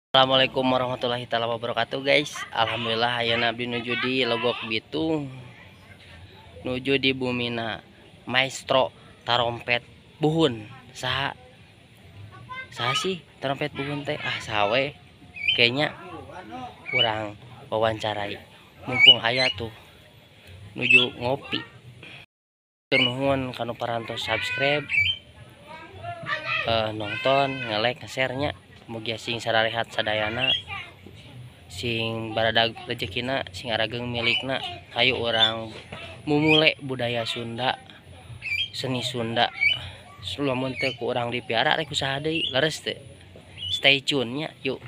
Assalamualaikum warahmatullahi taala wabarakatuh guys. Alhamdulillah ayeuna abdi nuju di Legok Bitung, nuju di bumina maestro tarompet buhun. Saha saha sih tarompet buhun teh? Ah, saha we kayaknya kurang wawancarai, mumpung aya tuh nuju ngopi. Nuhun kanu parantos subscribe, nonton, nge-like, nge-share nya. Mugia sing sararehat sadayana, sing baradag rezekina, sing arageng milikna. Hayu urang mumule budaya Sunda, seni Sunda. Lamun teu ku urang dipiara rek usaha deui, leres teu? Stay tune nya, yuk.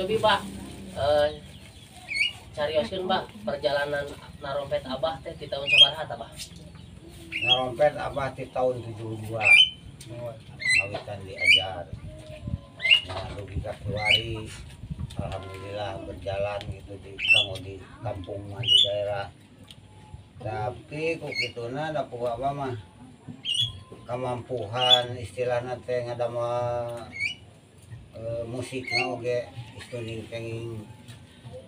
Cobi Pak, carioskeun Pak perjalanan narompet Abah teh di tahun sabaraha tah Bah? Narompet Abah di tahun 72. Ngawitan diajar. Nah, dugi ka kiwari, alhamdulillah berjalan gitu di kanggo di kampung mah di daerah. Tapi ku kituna da ku Abah mah kamampuhan istilahna teh ngadamel musikna oge istuning kenging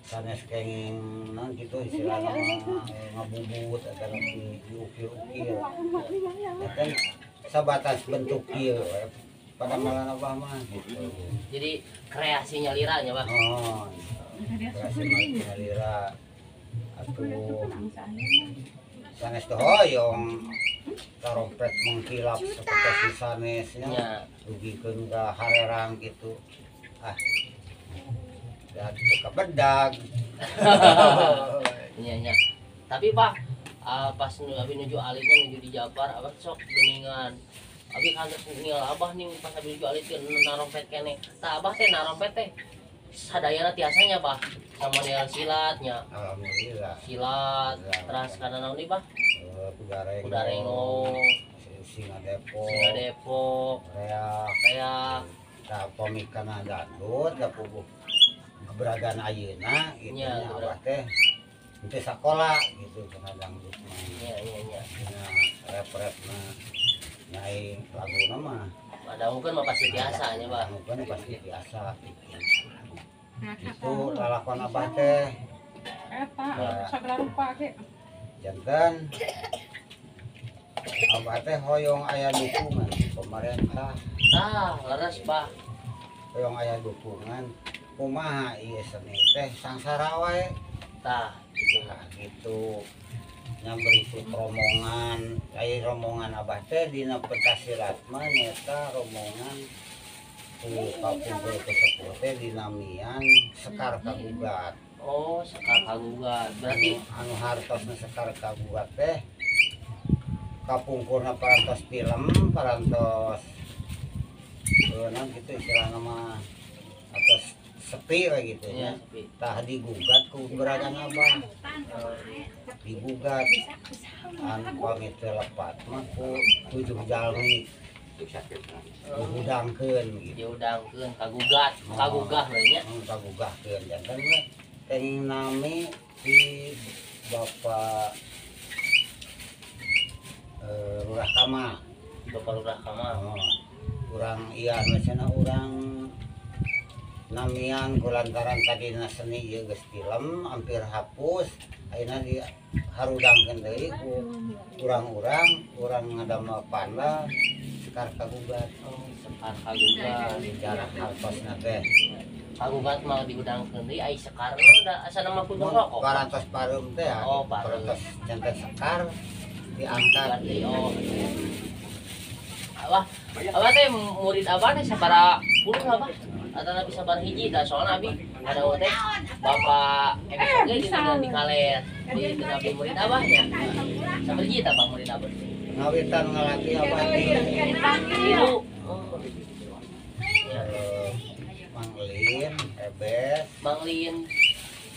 sanes kenging naon kitu istilahna ngabubut atau diukir-ukir eta sabatas bentuk kieu pada malan Abah mah gitu. Jadi kreasinya lira nya Bah. Oh, kreasi lira atuh sanes teh hoyong tarompet mengkilap seperti sanesnya dugikeun ka harerang gitu. Ah, dan teu kabedag. Nya nya. Tapi Pak, pas abi nuju alitnya nuju di Jabar, abah sok geuningan. Abi kantos ninggal abah nih pas abi nuju alit narompet keneh. Tah abah teh narompet teh sadayana tiasanya Bah. Sama model silatnya. Alhamdulillah. Silat, teras kana naon deui Bah? Kuda Rengo, Singa Depok, Singa Depok, Reak, Reak. Tah pami kana dangdut da puguh keberadaan ayeuna gitu nya abah teh henteu sakola gitu kana dangdut mah. Nya nya nya. Dina rap-rapna nyai laguna mah. Padangukeun mah pasti biasa nya Bah. Padangukeun pasti biasa gitu. Itu lalakon abah teh. Eta sagala rupa ge. Janten abah teh hoyong aya dukungan pemerintah. Ah, leres Bah. Hoyong aya dukungan kumaha ieu seni teh sangsara wae. Tah, gitu. Nah, gitu. Nya berikut rombongan, aya rombongan abah teh dina pentas silat mah nyaeta rombongan ku kapungkur sepuh teh dinamian Sekar Kagugat. Oh, Sekar Kagugat. Berarti anu hartosna Sekar Kagugat teh kapungkurna parantos film, parantos naon kitu istilahna mah atos sepi lah gitu ya. Tah digugat ku keberadaan abah. Digugat anu pamit teh lepat mah ku 7 jalmi dihudangkeun gitu. Dihudangkeun kagugat, kagugah we nya. Kagugahkeun janten we kenging nami di Bapak Lurah Kamal. Bapak Lurah Kamal. Oh, urang iya maksudna urang namian kulantaran tadina seni ieu geus film hampir hapus ayeuna diharudangkeun deui ku urang-urang urang ngadamel panda Sekar Kagugat. Oh, Sekar Kagugat. Sejarah hartosna teh. Kagugat mah diudangkeun deui ai Sekar mah da asana mah kudu rokok. Parantos pareum teh. Oh, pareum. Parantos janten Sekar diangkat deui. Oh. Abah, abah teh murid abah teh sabaraha puluh abah? Atau bisa sabaraha hiji da soalna abi ada teh Bapak MSG di kaler di abdi murid abah nya. Sabaraha hiji tah Pak murid abah? Ngawitan ngalatih abah teh. Tilu. Mang Lin, Ebes. Mang Lin.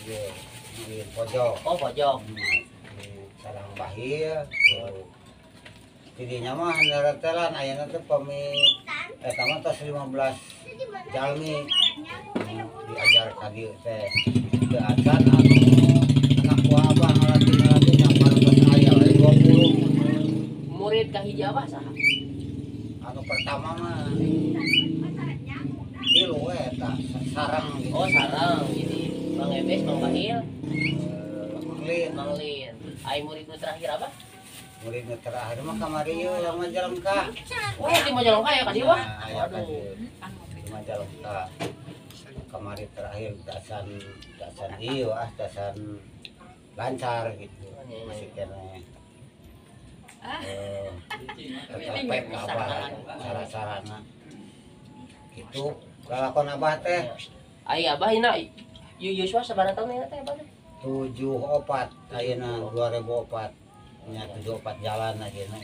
Iya, Mang Lin pojok. Oh, pojok. Di Sarang Bahir. Tidinya mah neretelan ayeuna teh pami eta mah tos 15 jalmi diajar ka dieu teh. Teu acan anu anak buah abah ngalatih-ngalatih nya parantos aya we 20. Murid ka hiji abah saha? Anu pertama mah tilu we eta sarang gitu. Oh, sarang. Jadi Mang Ebes, Mang Bahil, Mang Lin. Mang Lin. Ai murid nu terakhir abah? Murid nu terakhir mah kamari ieu yang Majalengka. Oh, di Majalengka ya ka dieu wah. Aduh. Di Majalengka. Kamari terakhir dasan ieu ah dasan lancar gitu. Masih keneh. Tercapek abah cara-carana. Gitu lalakon abah teh. Ai abah ina Yuswa sabaraha taun ieu teh abah teh? 74 ayeuna 2004. Nya 74 jalan ayeuna.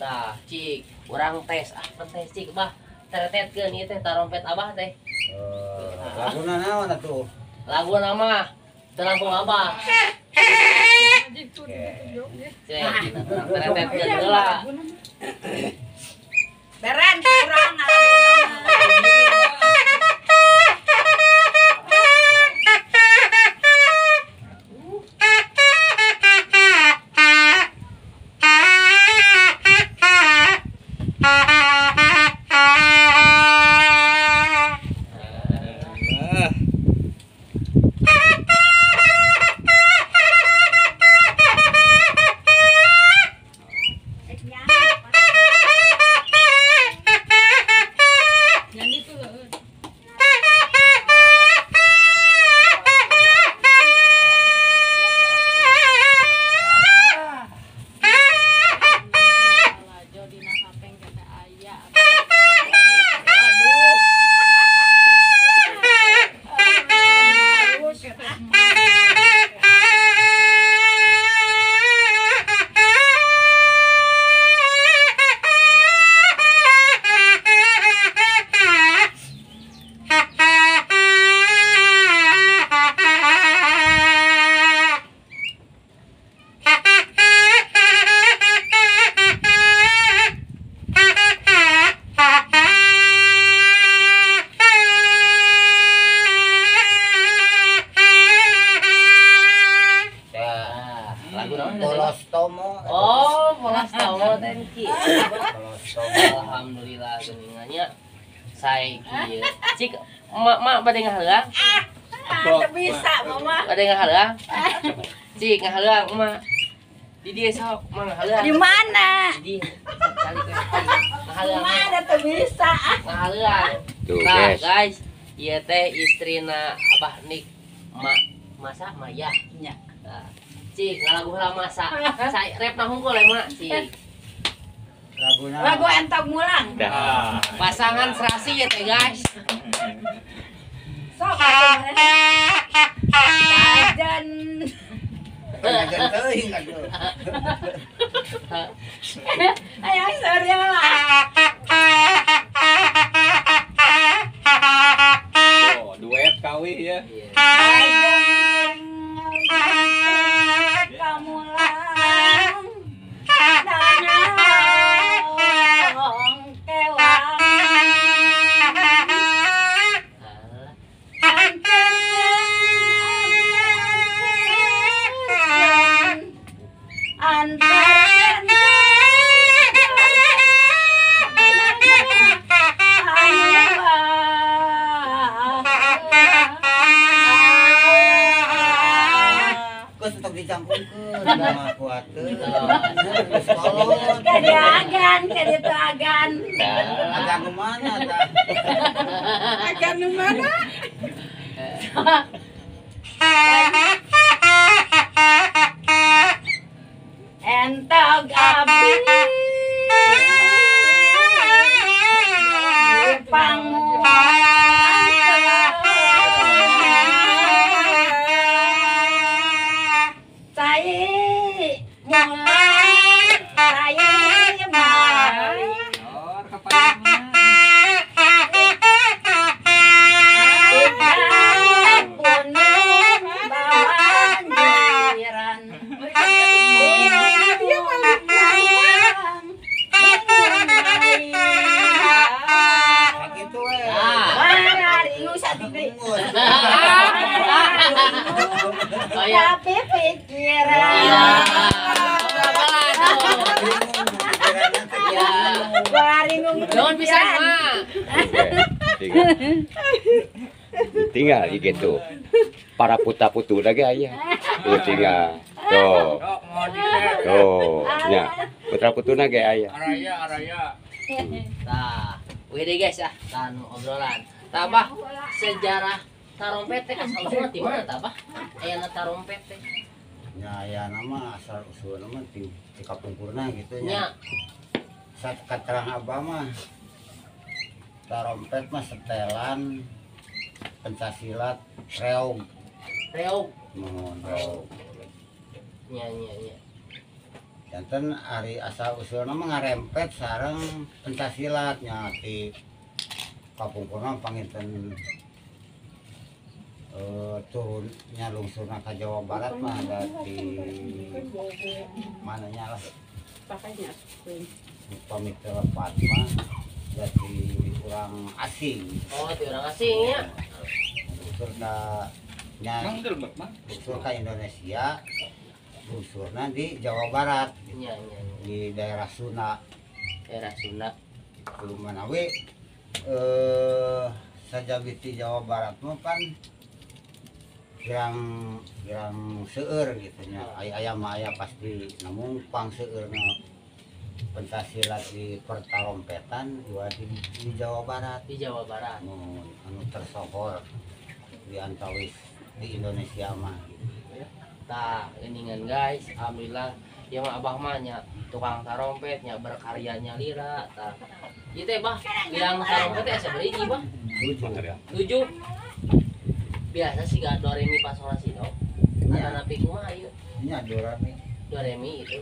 Tah, cik, urang tes ah tes cik bah. Teretetkeun ieu teh tarompet abah teh. Laguna naon atuh? Laguna mah teu langkung abah. Cik, teretetkeun heula. Beren kurang Alhamdulillah geuningannya sae kieu. Cik, mak bade ngahalang? Ah, teu bisa mama. Bade ngahalang? Cik ngahalang emak. Di dieu sok mah ngahalang. Di mana? Di dieu. Calik we. Ngahalang. Di mana teu bisa? Ngahalang. Nah, guys, ieu teh istrina Abah Nik. Mak masa Maya. Nya. Cik ngalagu heula masa. Sae repna hungkul mak, cik. Lagu entok mulang. Dah. Pasangan serasi ya teh guys. Sok atuh. Tajan teuing atuh. Ayo surya lah. Oh, duet kawi ya. Tajan kamulang. Agan, kaditu agan. Agan nu mana tah? Agan nu mana? Entog abdi Iya. Baringung. Nuhun pisan mah. Tinggal. Tinggal gitu. Para putra putu lagi aya. Tuh tinggal. Tuh. Tuh, nya. Putra putuna ge aya. Araya, araya. Tah, wih deh guys ah, tah nu obrolan. Tah bah, sejarah tarompet teh asal usulna ti mana tah bah? Ayana tarompet teh. Nya aya nama asal usulna mah ti ti kapungkurna gitu Nya, nya. Saat katerang abah mah tarompet mah setelan pencak silat reog. Reog. Nuhun reog. Nya nya nya. Janten ari asal usulna mah ngarempet sareng pencak silat nya ti kapungkurna panginten turunnya lungsurna ka Jawa Barat mah ada di mananya lah. Pakainya. Upami teu lepat mah jadi urang asing. Oh, ti urang asing nya. Lungsur ka nya. Mang teu lebet, Mang. Lungsur ka Indonesia, lungsurna di Jawa Barat. Nya nya nya. Di daerah Sunda. Daerah Sunda. Itu manawi sajabiti di Jawa Barat mah pan girang girang seueur gitu nya. Aya aya mah aya pasti, namun pang seueurna pencak silat di pertarompetan dua di Jawa Barat. Di Jawa Barat. Nu anu tersohor di antawis di Indonesia mah gitu. Tah, geningan guys, alhamdulillah ya mah abah mah nya tukang tarompet nya berkaryanya lira tah. Ieu teh bah, bilang tarompet teh asa beriji bah? 7. 7. Biasa sih gak do re mi fa sol la si do. Nya. Atanapi kumaha ieu? Nya do re mi. Do re mi itu.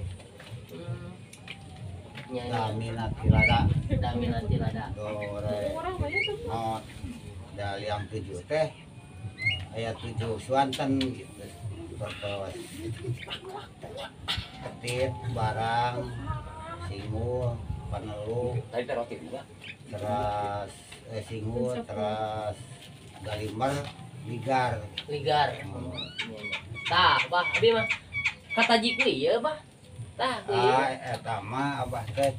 Nya nya. Damina tilada. Damina tilada. Do re not da liang 7 teh aya 7 suanten gitu. Terus ketit, barang, singu, panelu, Tadi teh roti juga. Teras singu, teras galimer, ligar. Ligar. Nya, nya. Tah, bah, abi mah kataji ku ieu bah. Tah, ku ieu. Ah, eta mah abah teh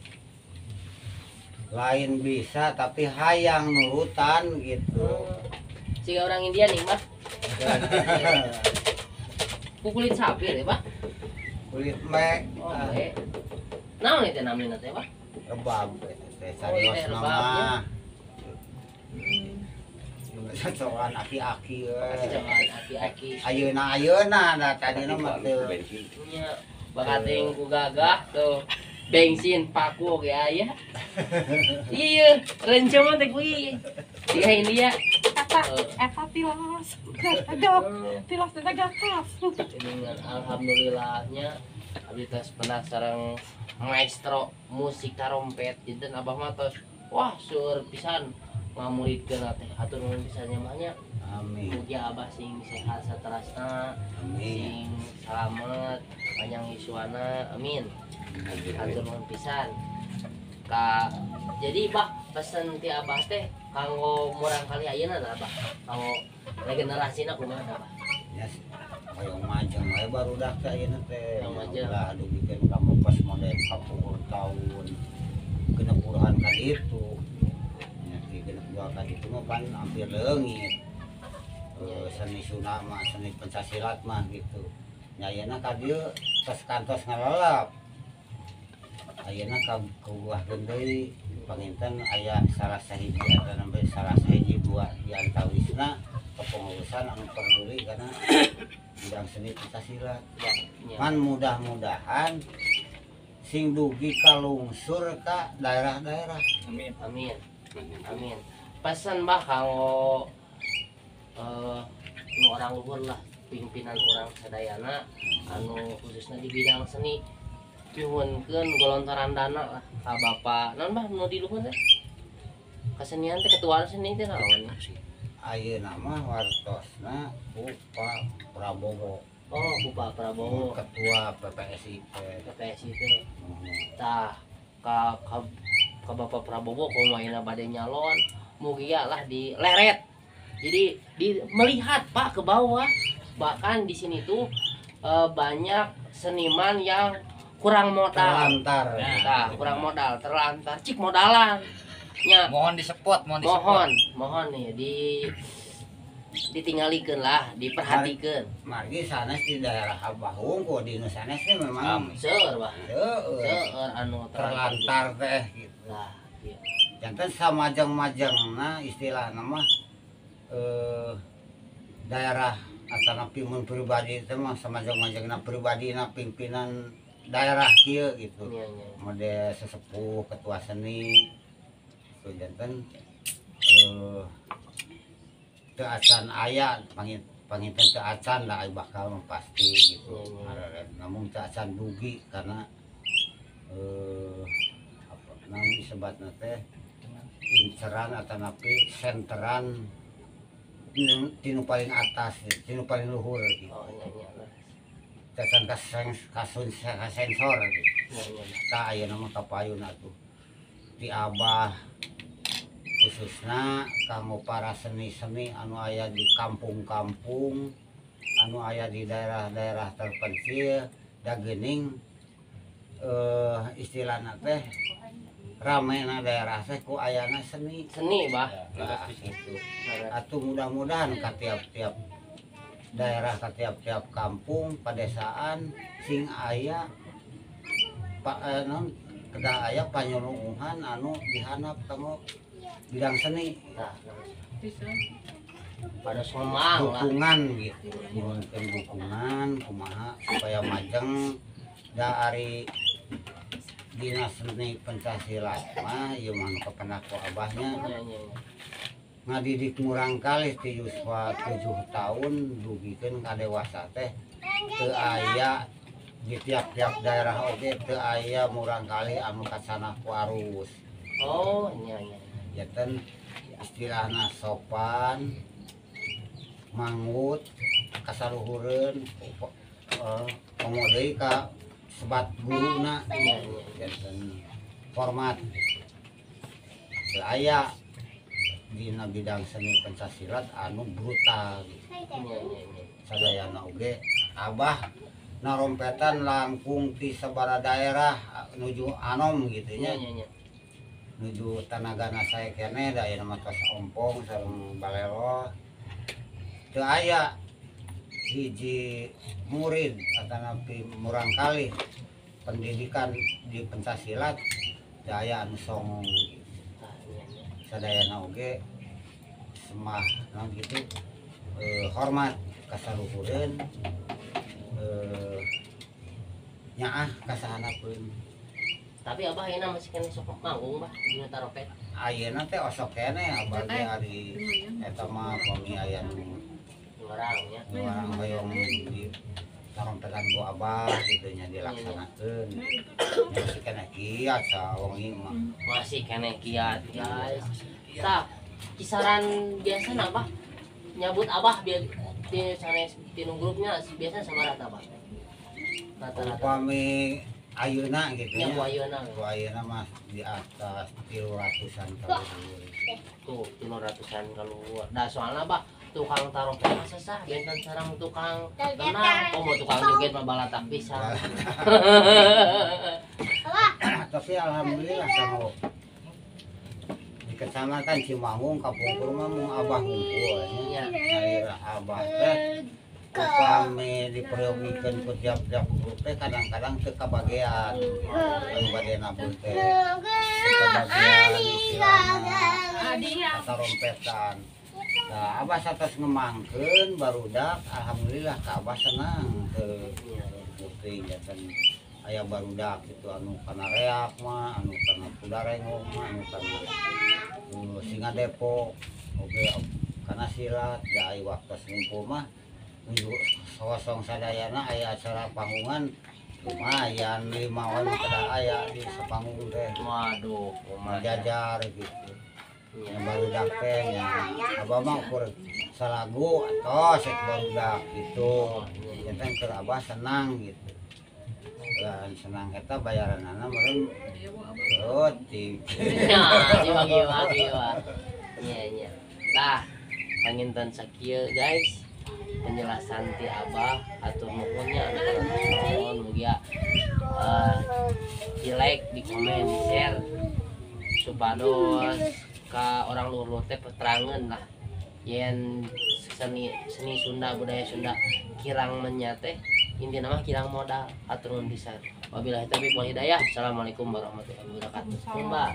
lain bisa tapi hayang nurutan gitu. Siga orang India nih, bah. Ku kulit sapi teh, bah. Kulit mek. Oh, bae. Naon itu namina teh, bah? Rebab eta teh Oh, sarios iya, rebab, nama. Cocokan aki-aki we. Cocokan aki-aki. Ayeuna ayeuna da tadina mah teu. Bensin. Nya bakating ku gagah tuh. Bensin paku oge aya. Iya, rencana mah teh ku ieu. Siga India. Eta Oh. eta tilas. Aduh, tilas teh gakas. Dengan alhamdulillahnya abdi tos pernah sareng maestro musik tarompet janten abah mah tos wah seueur pisan ngamuridkeun teh, hatur nuhun pisan nya mah nya. Amin. Mugi abah sing sehat saterasna. Amin. Sing salamet panjang yuswana, amin. Hatur nuhun pisan ka. Jadi bah, pesen ti abah teh kanggo murang kali ayeuna tah abah, kanggo regenerasina kumaha tah bah? Ya, hoyong majeng we barudak teh ayeuna teh. Hoyong majeng. Ulah dugikeun ka pas model kapungkur tahun 60-an ka ditu. Nya di 60 ka ditu mah pan hampir leungit. Seni Sunda mah, seni pencak silat mah gitu. Nya ayeuna ka dieu tos kantos ngalelep. Ayeuna ka kubuahkeun deui panginten aya salah sahiji atau nembe salah sahiji dua di antawisna kepengurusan anu peduli karena bidang seni pencak silat. Nya. Kan mudah-mudahan sing dugi kalungsur ka daerah-daerah. Amin. Amin. Amin. Pesan bah kanggo nu orang luhur lah, pimpinan orang sadayana anu khususnya di bidang seni, nyuhunkeun golontoran dana lah ka bapak naon bah nu di luhur teh kesenian teh, ketua seni teh naon? Ayeuna mah wartosna ku Pak Prabowo. Oh, ku Pak Prabowo. Ketua PPSI teh. PPSI teh. Tah ka Bapak Prabowo kumaha ayeuna bade nyalon, mugia lah di leret. Jadi di melihat Pak ke bawah, bahkan di sini tuh banyak seniman yang Kurang modal. Terlantar. Nah, kurang modal, terlantar. Cik modalan. Nya. Mohon di-support, mohon di-support. Mohon, mohon nih ditinggalikeun lah, diperhatikeun. Margi sanes di daerah Abah hungkul, di nu sanes teh memang Seueur, Bah. Seueur. Seueur anu terlantar teh gitu. Lah, iya. Janten samajeng-majengna istilahna mah daerah atanapi mun pribadi teh mah samajeng-majengna pribadina pimpinan daerah kieu gitu. Iya. Mode sesepuh, ketua seni itu janten teu acan aya panginten teu acan lah bakal mah pasti gitu. Iya. Namun teu acan dugi karena apa naon disebatna teh inceran atanapi senteran tinu paling atas, tinu paling luhur gitu. Oh, iya. Teu acan kasun kasensor gitu. Iya. Tah ayeuna mah kapayun atuh ti Abah khususna kanggo para seni-seni anu aya di kampung-kampung, anu aya di daerah-daerah terpencil, da geuning istilahna teh ramena daerah teh ku ayana seni. Seni, Bah. Nah, gitu. Atuh mudah-mudahan ka tiap-tiap daerah, ka tiap-tiap kampung, pedesaan sing aya pak naon kedah aya panyuluhan anu dihandap kanggo bidang seni. Nah, pada somang lah. Dukungan gitu, nyuhunkeun dukungan kumaha supaya majeng da ari dina seni pencak silat mah ieu mah nu kapendak ku abahnya. Iya. Ngadidik murang kali ti yuswa 7 tahun dugikeun ka dewasa teh teu aya di tiap-tiap daerah oge teu aya murang kali anu kacanah ku arus. Oh, iya. Janten istilahna sopan, manggut, kasaluhureun, komo deui ka sebat guruna. Iya. Janten format. Teu aya dina bidang seni pencak silat anu brutal gitu. Iya. Sadayana oge Abah narompetan langkung ti sabara daerah nuju anom gitu nya. Iya. Nuju tanagana saya keneh da ayeuna mah tos ompong sareng balelo. Teu aya hiji murid atanapi murang kali pendidikan di pencak silat teu aya anu songong gitu. Tah, iya. Sadayana oge semah naon gitu hormat kasaluhureun, nyaah kasahanapeun. Tapi Abah ayeuna masih keneh sok manggung, Bah, dina taropet? Ayeuna teh osok keneh Abah ge ari eta mah pami aya nu Ngorang nya. Ngorang hoyong di tarompetan ku Abah gitu nya dilaksanakeun. Masih keneh kiat sawengi mah. Masih keneh kiat, guys. Tah, kisaran biasa Abah nyabut Abah biar di sanes tinu grupnya biasa sabaraha Abah? Rata-rata. Upami ayeuna gitu Nya nya. ku ayeuna. Ku ayeuna mah di atas 300-an kaluhur. Tuh, 300-an kaluhur. Da soalna Bah, tukang tarompet mah sesah benten sareng tukang tenang. Oh, mau tukang joget mah balatak pisan. Tapi alhamdulillah kanggo di kecamatan Cimanggung kapungkur mah mung Abah hungkul nya. Iya. Nyalira Abah teh upami diperyogikeun ku tiap-tiap grup teh kadang-kadang teu kabagean. Anu bade nabuh teh teu kabagean istilahna tarompetan. Nah, Abah satos ngemangkeun barudak, alhamdulillah ka Abah senang teu putih janten aya barudak gitu anu kana reak mah, anu kana kudarengong mah, anu kana singa Depok, oge kana silat, da aya waktos ngumpul mah nuju sosong sadayana aya acara panggungan lumayan 5 orang kedah aya di sepanggung teh. Waduh, kumaha jajar gitu. Iya. Yang barudak teh nya Abah mah ukur salagu atos ek barudak gitu. Janten keur Abah senang gitu. Dan senang eta bayaranana meureun leutik. Nah, dibagi-bagi, Pak. Iya, iya. Tah, panginten sakieu guys. Penjelasan ti Abah atur nuhunnya anu nuhun mugia komen, di share supados ka orang luar teh peterangan lah yen seni seni Sunda, budaya Sunda kirang menya teh, intina mah kirang modal. Hatur nuhun pisan, wabillahi taufiq wal hidayah. Assalamualaikum warahmatullahi wabarakatuh. Mbak.